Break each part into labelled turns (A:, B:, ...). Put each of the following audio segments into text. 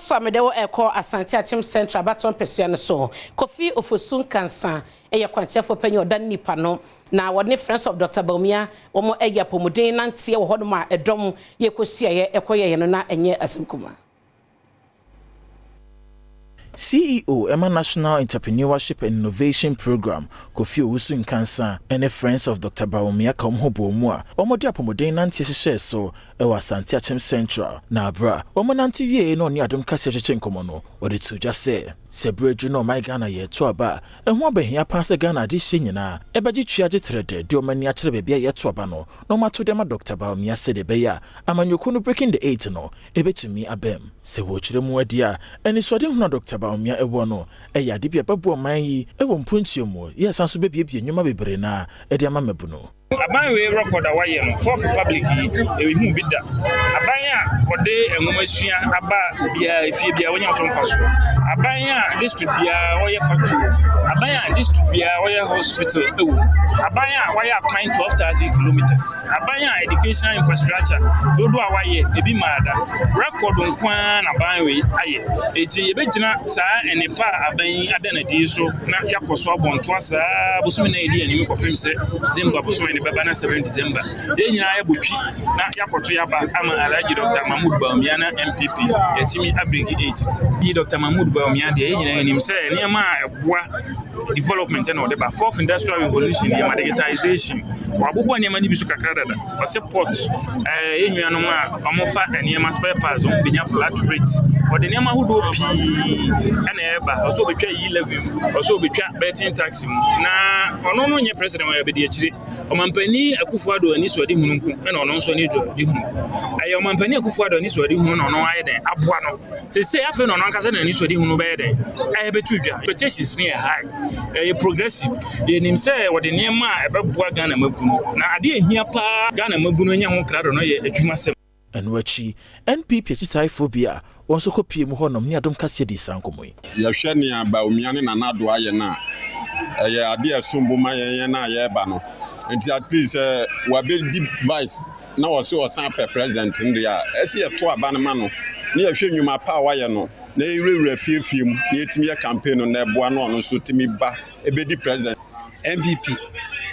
A: So a mede wo ɛkɔ Asante Akyem Central abatoɔ mpɛsua no so. Kofi Ofosu Nkansa ɛyɛ kwankyerɛfoɔ panyin ɔda ne nipa no na wɔne Friends of Dr. Bawumia wɔn ɛyɛ apɔmuden nanteɛ wɔ hɔnom a ɛdɔm yɛkɔhyiaeɛ ɛkɔyɛeɛ no na ɛnyɛ asɛm kuma.
B: CEO ɛma National Entrepreneurship and Innovation Program, Kofi Owusu Nkansa, ne Friends of Dr. Bawumia ka wɔn ho bɔ mu a wɔde apɔmuden nanteɛ hyehyɛɛ so wɔ Asante Akyem Central. Na abera wɔn nante wie na ɔne Adom Kaseɛ twetwe nkɔmmɔ no, wɔde to dwa sɛ berɛ aduru na ɔman Ghana yɛto aba a, ɛho abɛhia paa sɛ Ghana adehyeɛ nyinaa ɛbɛgye tua gye trɛ dɛ de ɔma ani akyerɛ baabi a yɛto aba no na ɔmato de ama Dr. Bawumia, sɛdeɛ ɛbɛyɛ a amanyɔkuo no Breaking the Eight no ɛbɛtumi abɛm. Sɛ wɔkyerɛ mu adi a, anisoade hunu a Dr. Bawumia ɛwɔ no ɛyɛ ade bi a ɛbɛboa ɔman yi ɛwɔ mpontuo mu, yɛ san so bɛbiebie nnwuma bebree na ɛde ama mmabunu.
C: Aban wei record a wayɛ no, Fourth Republic yi, ehu bi da. Aban a ɔde nwoma sua aba obiara efie biara wɔnya so mfa so, aban a district biara wɔyɛ factory, aban a district biara wɔyɛ hospital ɛwɔ mu, aban a wɔayɛ akwan 12,000 kilometres, aban a educational infrastructure dodoɔ a wayɛ ebi maa da. Record nko ara na aban wei ayɛ. Eti yɛbɛgyina saa nnepa a aban yi ada n'adi so na yɛakɔ so abɔ ntoa saa bosome na yɛdi anim kɔpem sɛ December bosome ne bɛba na 7 December yɛn nyinaa yɛbɔ twi na yɛakɔto yɛaba ama Alhaji Dr. Mahmood Bawumia na NPP yɛtumi abreak 8 yi. Dr. Mahmood Bawumia deɛ, yɛn nyinaa anim sɛ nneɛma a ɛboa development na ɔde ba, Fourth Industrial Revolution, nneɛma digitization, wabobɔ nneɛma no bi so kakra dada. Ɔsɛ port yɛn nuanom a wɔfa nneɛma, spare parts, wɔn bɛnya flat rate. Ɔde nneɛma ahodoɔ pii ɛna ɛreba. Ɔsɛ ɔbɛtwa e-levy mu, ɔsɛ ɔbɛtwa betting tax mu, na ɔno no nyɛ president, ɔyɛ bɛdi akyire. Ɔmampanin Akufo Addo ani so ade hunu nko ɛna ɔno nso ani do ade hunu. Ɛyɛ ɔmampanin Akufo Addo ani so ade hunu na ɔno ayɛ dɛn aboa no sese. Afei na ɔno ankasa na ani so ade hunu bɛyɛ dɛn ɛyɛ bɛtu dwa. Expectations ne yɛ high, ɛyɛ progressive. Yɛnim sɛ wɔde nneɛma a ɛbɛboa Ghana mabunu, na adeɛ ehia paa Ghana mabunu anya ho krado no yɛ adwumasɛm.
B: Ɛno akyi, NPP akyitaefoɔ bi a wɔn nso kɔpie mu hɔnom ne Adom Kaseɛ di saa nkɔmmɔ yi.
D: Yɛhwɛ nea Bawumia ne Nana Addo ayɛ no a, ɛyɛ adeɛ a ɛsom bo ma yɛn yɛn a yɛreba no. Nti at least sɛ wabɛdi vice na wɔso ɔsan pɛ president no deɛ a, ɛsɛ yɛto aba no ma no na yɛhwɛ nnwuma pa a wayɛ no na yɛwurawura fiefie mu na yɛtumi yɛ campaign no na ɛboa no, ɔno nso tumi ba ɛbɛdi president.
E: NPP,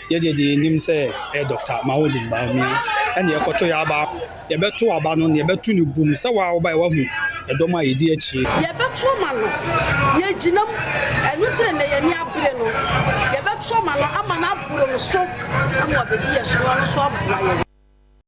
E: yɛdeɛ deɛ yɛnim sɛ ɛyɛ Dr. Mahmood Bawumia ɛne yɛkɔto yɛ aba. Yɛbɛto aba no na yɛbɛto ne bum sɛ waa woba wahu ɛdɔm a yɛdi akyire.
F: Yɛbɛto ama no, yɛgyina mu. Ɛno nti na yɛni abere no, yɛbɛto ama no ama no aboro no so ama wabɛdi yɛ so na ɔno so aboa yɛn.